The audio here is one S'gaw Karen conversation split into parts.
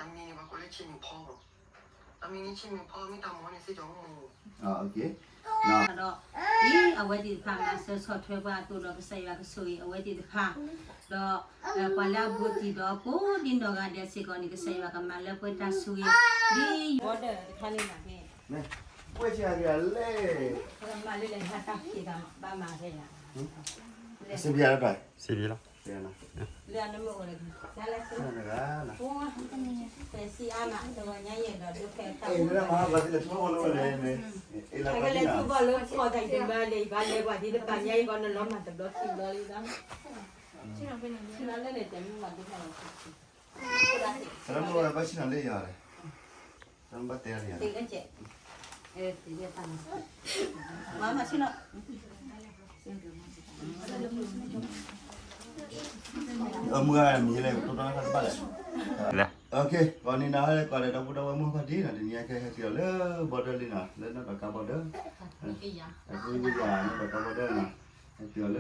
အမံၤန့ၣ် ပှၤကိးလၢဆ့မုၢ်ဖီမး, အမံၤန့ၣ်ဆ့မုၢ်ဖီ မ့ၢ်တၢ်မီၤန့ၣ် စ့ၢ်ကီးမူ, ဒီး အဝဲသ့ၣ်တဖၣ်မၤစၢၤဆီၣ်ထွဲပှၤအသိးဒီး ကစၢ်ယွၤကဆိၣ်ဂ့ၤအဝဲသ့ၣ်တဖၣ်, ဒီး ပှၤလၢအဘူးတံၢ်ဒီးကိးဒ်နီၢ်ဂၤဒဲးစ့ၢ်ကီးန့ၣ် ကစၢ်ယွၤကမၤလၢပှဲၤတၢ်ဆိၣ်ဂ့ၤ, ဒ် border တခါန့ၣ်ဘၣ်န့ၣ်, ပှဲၤဆံးအဂ့ၢ်အလဲၣ်, ပကမၤလၢလဲၣ် ဟးတၢ်ဖံးတၢ်မၤဘၣ်မၤဖဲယၤ, စံးဘျုးလီၤ, စံးဘျုးလီၤ, လၢအနမ့ၢ်အိၣ်လၢ လၢ ဖဲစံးအါမး တဝဲညါယဲၢ်ဒီးဒိဖဲတၢ်အိၣ် အကလဲၤထူဘီၣ်လၢခီၣ်တၢ်ဒုးဘၣ်လဲၤ ယဘၣ်လဲၤပှၤဒ်တပာ်ညါအံၤဘီ နလီၤမၤတဘျီခံဘျီလံဒီး ဆလၢန့ၣ်တဲမုၢ်ဘၣ်ဒိဖဲလီၤ ဘၣ်ဆ့ၣ်နီၤလၢယၤလဲၣ်, ဘၣ်တဲလၢယၤ မၤဆ့ၣ်နီၤ အမုၢ်ဂၤမံၤလဲၣ် တိၢ်တီတၢ်တဘၣ်လဲၣ်, ဂီၤန့ၣ်နီၤ ဟဲကိးဒီးဒီပုၢ်ဒီဝဲၢ်မုၣ်ဖါတံၢ်နီၤ တနံၤအံၤကဟဲတုၤအီၤလၢ border လံနီၤ လၢနီၢ်ဒီးကါ border, အဃိယၤနီၢ်ဒီးကါ border နီၤ, ဟဲတုၤအီၤလၢ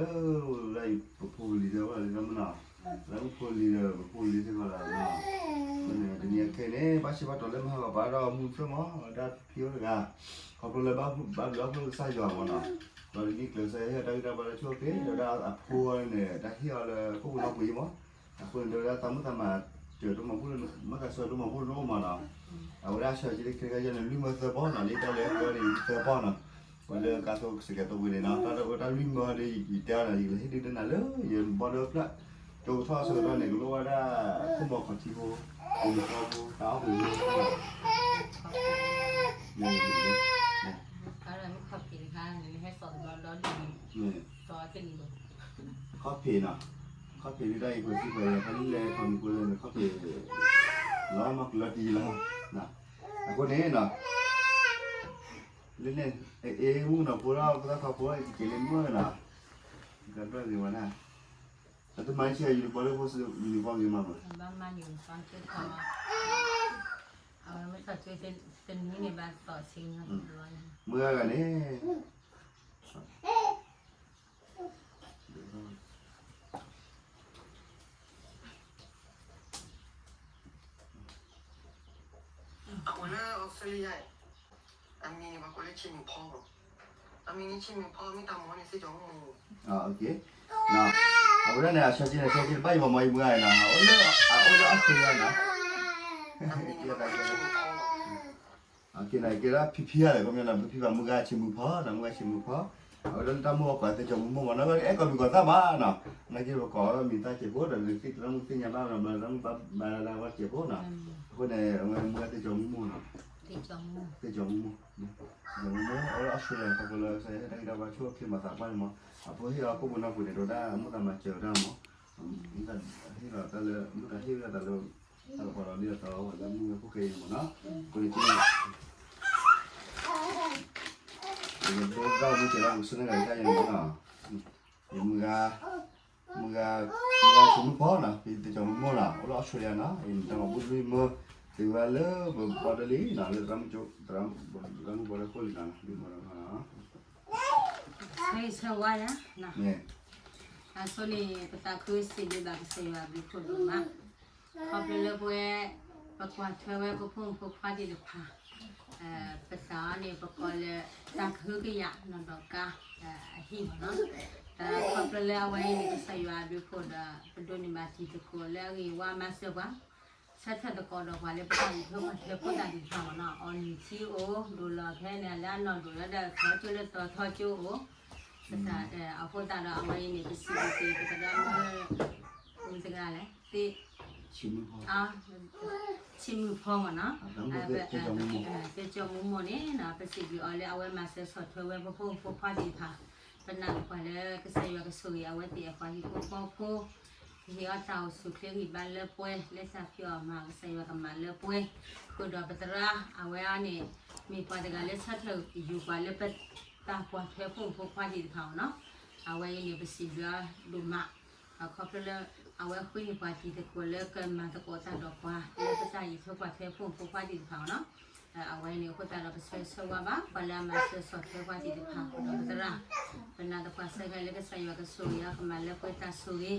လၢပဖိပလံၤသ့ၣ်တဖၣ်လၢမနီၤ, လၢပဖိလံၤဒီးပဖိလံၤစ့ၢ်ကီးလီၤ, အဃိန့ၣ် တနံၤအံၤခဲအံၤန့ၣ် ဘၣ်ဆ့ၣ်ဘၣ်တီၤလၢမဟါဂီၤပာ်ဒီးမူဖျၢၣ်မး ဝဲဒၣ်ဖံအိၣ်တဂၤ, ခီဖျိလၢဘၣ်ဘျုးဘၣ်ဖှိၣ်ကစၢ်ယွၤမးနီၤ, ဒီးတနံၤကျၢၤစၢၤဟ့ၣ်တၢ်ဂံၢ်တၢ်ဘါလၢဆိၣ်ဂ့ၤ ဒီးဝဲဒၣ်အဖိန့ၣ် တၢ်ဟ့ၣ်အီၤလၢခိၣ်ပူၤနီၢ်ပူၤအံၤမး, အဃိန့ၣ် ဒီးဝဲဒၣ်သးမုၣ်သးမး စၢၤတမၤဘူၣ် မ့ၢ်သးစၢၤတမၤဘူၣ်တအိၣ်မးနီၤ, အဝဲဒၣ်ဆၢက့ၤလၢခဲကယဲၢ်န့ၣ် လွံၢ်မၢသၢပီနီၤ လၢတၢ်လဲၤကီန့ၣ် သၢပီနီၤ, ဝဲလၢကါသိးစကဲးသိးပူၤန့ၣ်နီၤ တၢ်ဝဲတၢ်လွံၢ်မၢဒီး ယတဲအီၤနီၤ ယကဟ့ၣ်ဒုးဒၣ်နၤလၢ ယဘီဒၢဖျၢၣ် ကၠိကထီၣ်အဆၢကတီၢ်န့ၣ် ကလိၣ်ဝဲဒၣ် ခိၣ်ဘီခီၣ်ထံးဖိ, ကၠိကထီၣ်ဖိ တၢ်အီၣ်ပူၤဖိ, ခီၣ်ဖံးနီၤ, ခီၣ်ဖံးဒုးတ�꯫ ခီၣ်ဖံးနီၤ, ခီၣ်ဖံးဒုးတၢ်အံၤပှဲၤသံပှဲၤလၢ ခီၣ်ဖံးလဲၤထီၣ်မံၤဖိလၢန့ၣ် ခီၣ်ဖံး လီၤမၤကလီၤတံၢ်လီၤ, အဃိန့ၣ်နီၤ လၢန့ၣ် အ့ၣ်မုၣ်ကနီၤဖိဒီး ဖိသၣ်ခွါဖိ ယကက့ၤလၢမုၢ်နီၤ, ကဒွဲၣ်ဂ့ၤဝဲဒၣ်, အတမၤဆံး uniform လၢဖိ uniform ဂ့ၤမးမး, မုၢ်ဂၤဂၤန့ၣ် အအိၣ်လၢ Australia, အမံၤန့ၣ် ပှၤကိးလၢဆ့မုၢ်ဖီမး, အမံၤန့ၣ်ဆ့မုၢ်ဖီ မ့ၢ်တၢ်မီၤန့ၣ် စ့ၢ်ကီးမူမး, အဝဲဒၣ်န့ၣ် အဆၢက့ၤန့ၣ် ဆၢက့ၤတဘၣ်ယံၤဘၣ်မီၤ ယမုၢ်ဂၤနီၤ, အအိၣ်လၢ Australia နီၤ, အမံၤန့ၣ် ပှၤကိးလၢဆ့မုၢ်ဖီမး, ကဲဒၣ်ဖံဖံဧါလဲၣ် ခီပညီနီၤ ပဖံဘၣ်မုၢ်ဂၤဆ့မုၢ်ဖီနီၤ မုၢ်ဂၤဆ့မုၢ်ဖီ, အဝဲဒၣ်လၢတၢ်မိၢ်ပှၢ်သ့ၣ်ကၠီၤမူမိၢ်မးနီၤ အဲၣ်ကိးမံၤကိးသၣ်ဘၣ်နီၤ, နာ်က့ပကိးမံၤသၣ်စဲးဖိဒီး နသ့ၣ်တရၣ်မုၣ်သ့ၣ်ညါဘၣ်နီၤ ဘျီတၢ်မုၣ်ဘၣ်ဘၣ်လၢဝဲစဲးဖိနီၤ, အဃိန့ၣ် အဝဲမုၢ်ဂၤသ့ၣ်ကၠီၤမူမိၢ်နီၤ, သ့ၣ်ကၠီၤမူမိၢ်, သ့ၣ်ကၠီၤမူမိၢ်, အဝဲလၢ Australia ခီဖျိလၢကစၢ်ယွၤဟ့ၣ်တၢ်ဂံၢ်တၢ်ဘါဆိၣ်ချ့မၤသးပှၢ်န့ၣ်မး, အဖိဟ့ၣ်အီၤခိၣ်ပူၤနီၢ်ပူၤန့ၣ် ဒိၣ်ဒၣ်မုၢ်သးမၤစၢၤဝဲဒၣ်မး, ဟ့ၣ်လီၤတၢ်လၢ မုၢ်သးဟ့ၣ်ဝဲဒၣ်တၢ်လၢ တၢ်ကပီၤလီၤလံအသးလီၤ လၢမုၢ်ဝဲဖိခဲအံၤန့ၣ်မးနီၤ, အဃိန့ၣ် ယဒိကၢ်မုၢ်ကဲၤလၢပကဆူၣ်န့ၢ်ဂၤတၢ်ယဲၢ်န့ၣ်မးနီၤ, ယမုၢ်ဂၤ, မုၢ်ဂၤ, မုၢ်ဂၤဆ့မုၢ်ဖီနီၤ ဖံသ့ၣ်ကၠီၤမူမိၢ်နီၤ အိၣ်လၢ Australia နီၤ အံၤတၢ်မၤဘူၣ်လွံၢ်မၢ, တုၤဝဲလၢပဘီဒၢလံနီၤ လၢသရၣ်မုၣ်ကၠိ, သရၣ်မုၣ်ဘီဒၢခိၣ်လံနီၤ လွံၢ်မၢနီၤ, ဆၢဂ့ၤဆၢဝါယၤ, အဆိန့ၣ် ပသးခုစံးဘျုးဘၣ်ကစၢ်ယွၤအဘျုးအဖှိၣ်ဒိၣ်မး, ခီဖျိလၢပဝဲ ပကွၢ်ထွဲဝဲပဖိမုၣ်ဖိခွါသ့ၣ်တဖၣ်, ပသးအီၤန့ၣ် ပကိးလၢ တၢ်ကဟုကယာ်နီၢ်ဒီးကါ အဟံၣ်မးနီၤ, တၢ်ခီဖျိလၢအဝဲအံၤန့ၣ် ကစၢ်ယွၤအဘျုးအဖှိၣ်ဒီး ပဒိးန့ၢ်ဘၣ်တံၤသကိးလၢအဂ့ၤဝါမၤစၢၤပှၤ ဆၢထၢၣ်သကိးဒီးပှၤလၢပတၢ်အံးထွဲကွၢ်ထွဲဖိသၣ်သ့ၣ်တဖၣ်မးနီၤ အီၣ်နုၢ်ထံအိၣ် ဒိၣ်လီၤဖဲန့ၣ်လၢအနီၢ်ဒိၣ်လၢဒီးသီကၠိလၢသီထီကၠိအိၣ်, ပသးအဃိသတးဒီးအဝဲအံၤန့ၣ် ပစံးဘျုးက့ၤပသရၣ်မုၣ် မုၢ်တဂၤလဲၣ် သ့ၣ် ဆ့မုၢ်ဖီမးနီၤ, သ့ၣ်ကၠီၤမူမိၢ်န့ၣ်နီၤ ပစံးဘျုးအီၤလၢအဝဲမၤစၢၤဆီၣ်ထွဲဝဲပဖိမုၣ်ဖိခွါသ့ၣ်တဖၣ်, ပနာ်သပှၢ်လၢကစၢ်ယွၤကဆိၣ်ဂ့ၤအဝဲသ့ၣ်အပှၤဟံၣ်ဖိဃီဖိ, ကဟ့ၣ်အီၤတၢ်အိၣ်ဆူၣ်ချ့ဂံၢ်ဘါလၢပှဲၤ လၢတၢ်ဖံးအီၣ်မၤကစၢ်ယွၤကမၤလၢပှဲၤ, ဃုာ်ဒီးပသရၣ်အဝဲအံၤန့ၣ် မ့ၢ်ပှၤတဂၤလၢဆၢထၢၣ်ယူၤပှၤလၢပတၢ်ကွၢ်ထွဲဖိမုၣ်ဖိခွါသ့ၣ်တဖၣ်မးနီၤ, အဝဲအံၤန့ၣ် ပစံးဘျုးအီၤဒိၣ်မး ခီဖျိလၢ အဝဲဃ့န့ၢ်ပှၤတံၤသကိးလၢကမၤသကိးတၢ်ဒီးပှၤ လၢပတၢ်အံးထွဲကွၢ်ထွဲဖိမုၣ်ဖိခွါသ့ၣ်တဖၣ်မးနီၤ, အဝဲန့ၣ်အဃိသတးဒီးပဆၢဂ့ၤဆၢဝါဘၣ် ပှၤလၢအမၤစၢၤဆီၣ်ထွဲပှၤသ့ၣ်တဖၣ် ဃုာ်ဒီးပသရၣ်, ပနာ်သပှၢ်ဆၢကတီၢ်လၢကစၢ်ယွၤကဆိၣ်ဂ့ၤအီၤ ကမၤလၢပှဲၤတၢ်ဆိၣ်ဂ့ၤ,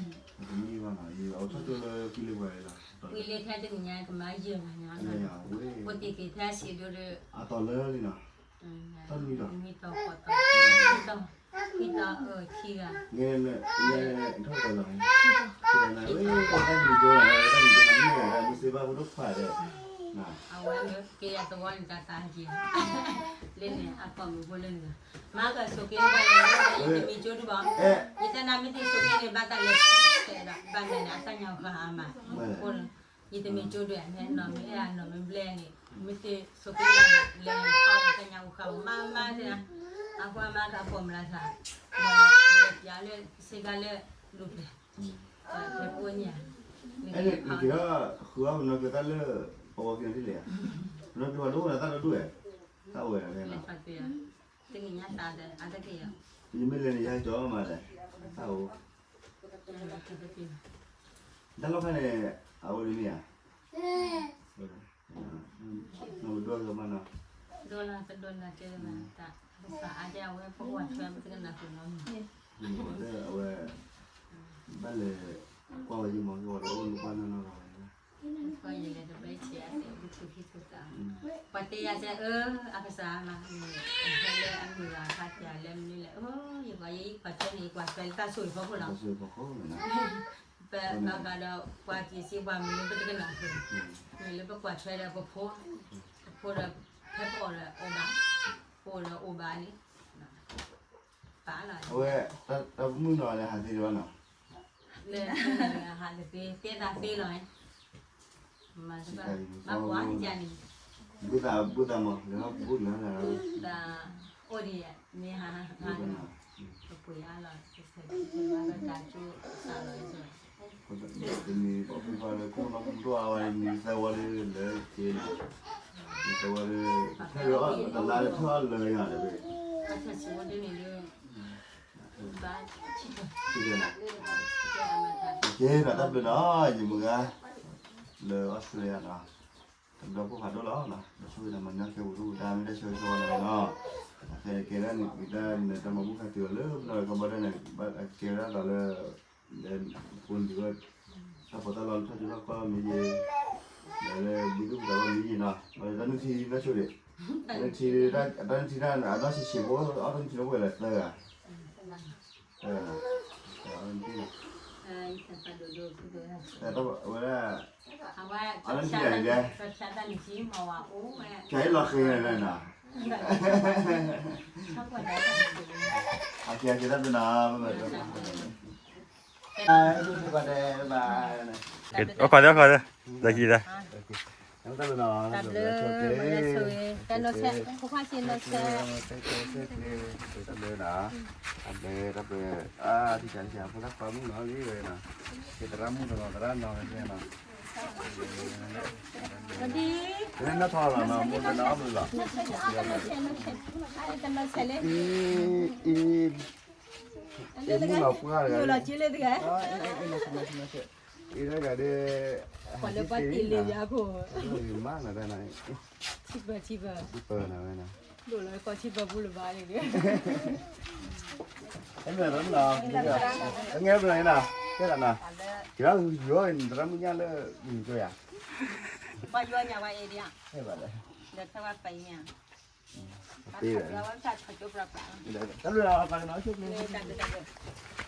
တမံၤဘၣ်နီၤ, ယအိၣ်ထီၣ်တိလၢကွံလ့ပှၤလီၤ, ကွံလ့ထဲတနံၤညါကမၤယၢၢ်ဘၣ်ညါ, အိၣ်တ့ၢ်က့ၤထဲစံးဒိၣ်ဒီး, အတီၤလၢလံနီၤ, တနံၤဒီး, မံတီၤဃီတီၤ, မံတီၤ, မံတီၤအၢခံဂၤ, ထီၣ်တီၤလီၤ, တၢ်မံၤကၠိ, တၢ်မံၤကၠိ, မုၢ်စ့ဘၣ်ဖိဒိၣ်ခွါဒီး, အဝဲမ့ၢ်က့ၤအသဝီန့ၣ်တၢ်သးက့ၤ, လၢန့ၣ် အကိာ်မုၣ်ဖိလၢန့ၣ်, မၤကဆိးက့ဘၣ်လၢ ယတမံၤကၠိဒုဘၣ်, ယတဲနၤမ့ၢ်တဆိးက့န့ၣ် ဘၣ်တၢ်လဲၤ, ဘၣ်လဲၤန့ၣ် အတၢ်ညါဃါအါမး, ယတမံၤကၠိဒု မ့ၢ်နီၢ်မ့ၢ်အနီၢ်မ့ၢ်ဘျဲၣ်န့ၣ်, မ့ၢ်တဆိးက့ဘၣ်န့ၣ် လဲၤခီၣ်တၢ်ညါဃါ မၤမၤတဲနၤ, အဃိအမါကပိာ်မုၣ်လၢ်သး, လဲၤပျးလၢစ့ကၤလၢလူၤပျဲၢ်, ဖဲပအိၣ်ညါ, အဲန့ၣ် နက့ၤထီၣ်ဃုအီၣ်ပနီၢ်ကၢၤတၢ်လၢ ပဝီက့ၤနၤဒ်လဲၣ်ဧါ, ပနီၢ်ကၢၤပှၤဒိၣ်ဝဲဒၣ်တၢ်ဒိၣ်ဒိၣ်ဝဲ, တၢ်အိၣ်ဝဲဒၣ်နီၤ, တနံၤညါသးဒီး အါတက့ၢ်ယၤ, ယမ့ၢ်လဲၤန့ၣ် ယဟဲကၠီမးလဲၣ်, တၢ်အိၣ် တၢ်လီၢ်ခါန့ၣ် အအိၣ်ဒ်န့ၣ်ဧါ, နဒိၣ်ကမနီၤ, ဒိၣ်လၢတဒိၣ်လၢတဲဘၣ်တၢ်, ကစၢ်အါဒၣ်အဝဲပကွၢ်ထွဲပတကနၣ်ဃုာ်နီတမံၤ, အဝဲ ဘၣ်လဲၤကွၢ်ဝဲယမၤကဝီၤဒီးအိၣ်နကွၢ်နီၢ်နီၢ်ဂီၤဝဲ, ပှၤတဲယၤစဲအၢ အကစၢ်မး, ဟဲလၢအမုၢ်ဂၤဖးတၢ်လဲၣ်မနုၤလဲၣ်, ယကွၢ်ယကွၢ်ထွဲန့ၣ် ယကွၢ်ထွဲလၢတၢ်ဆိၣ်ဂ့ၤဖီခိၣ်လီၤ, ပဘၣ်ဃးဒီးပှၤကံၢ်စ့ပှၤမနုၤပတကနၣ်ဃုာ်, မ့ၢ်လၢပကွၢ်ထွဲဒီးပဖိ, ပဖိဒီး ဖဲပအိၣ်ဒီးအိၣ်ဘၣ်, ပအိၣ်ဒီးအိၣ်ဘၣ်န့ၣ်, ပာ်လီၤ, အဝဲ တၢ်မုၢ်နီၤလၢဟးသ့ဒံးဘၣ်နီၤ, လၢဟးတသ့ တဲသးသ့လီၤ, မၤတဘၣ်, ဘၣ်ကွၢ်န့ၣ်, ဘူၣ်သးမး လဲၤဟီၣ်ဘူၣ်လၢဟး, အိၣ်ဒံးမ့ၢ်ဟး, ပပှ့ၤအါလီၤ, တမံၤပှၤဖိခွါလၢခိၣ်နၢ်ပဒိၣ်အါဝဲန့ၣ် မံၤသၢဝီလၢလၢက့ၤန့ၣ်, မံၤသၢဝီလၢ, ဖဲလၢတလါလၢထီၣ်လၢညါဒီး, ကဲဒီးတၢ်ဘျုးနီၤ ယမုၢ်ဂၤ လၢအီစထြ့လယါနီၤ, တဘျီဖိဖးဒိၣ်လီၤ, ဒီးဆိၣ်ဂ့ၤဒီးမၤညီခဲပူၤဒိၣ်ပူၤ တၢ်မ့ၢ်တၢ်ဆၢဂ့ၤဆၢဝါလီၤနီၤ, အခဲကဲဒၣ်န့ၣ် တၢ်မၤဘူၣ်ဖးတံၢ်အီၤလၢပနီၢ်ကီၢ်ဘီဒၣ်န့ၣ် ကဲဝဲဒၣ်ဒီးလၢ လၢပူၤန့ၣ်ဝဲ, တၢ်ပီးတၢ်လီလၢထီၣ်ကၠိထီၣ်ကီၢ်မ့ၢ်ဂ့ၤ, ဒီးလၢဘုသူၣ်ပူၤသးလီမ့ၢ်ဂ့ၤနီၤ, ဒီးတၢ်နုၢ်ထံနီၢ်ဆိၣ်ဂ့ၤ, နထံၣ်, အတၢ်နထံၣ်တၢ် အနီၢ်ဆံးဆံးဖိ အီၣ်တၢ်နထံၣ်တဝဲလၢသၢဂၤ, သၢဂၤ, ဝဲဒၣ်, အနီၢ်ဆံးဆံး, ဖျါလီၤဃ့နၤ, အကဲကဲတၢ်ပနၤ, အခွါသ့အခွါသ့, တၢ်ခံတၢ်, တၢ်ဘျုး, တၢ်နီၢ်ဆဲး, ဖိခွါဆံးနီၢ်ဆဲး, တၢ်ဘျုးနီၤ, တၢ်ဘျုး, တၢ်ဘျုး, အါ တၢ်ဆံးဆံးဖိလၢခွါမုၣ်နီၤလံဝဲနီၤ, ကသရၣ်မုၣ်တဂၤသရၣ်နီၤဝဲနီၤ, ဝဲဒ်, နီၢ်ထီၣ်လီၤနီၤ, မ့ၢ်တနီၤဘျုးလီၤ, တနီၢ်ဆဲးလံ, အံၤ, အံၤ, အံၤမုၣ်လီၤပှၢ်တဂၤ, အံၤတဂၤဒီး, ပှၤလၢပှၤတ့ၢ်လံယၤခိၣ်, မၤနၤတၢ်နၤ, ထံပၢၢ်ထံပၢၢ်, ထံပၢၢ်နၤဝဲနီၤ, ဒိၣ်လီၤကီၢ်ထံပၢၢ်ပူၤလၢၤဘၣ်န့ၣ်, အဲၣ်မ့ၢ်နီၤ, ကဲဒၣ်နီၤ, ကဲဒၣ်နီၤ, ကဲဒၣ်ယွၤနသရၣ်မုၣ်ညါလၢ, ယွၤ, ဘၣ်ယွၤညါဝဲအံၤဒံး, ဟဲဘၣ်လဲၣ်, ဒီးခဲဝဲပှၤအံၤမ့ၢ်ဧါ, တၢ်ဘျုး, တၢ်ဘျုး,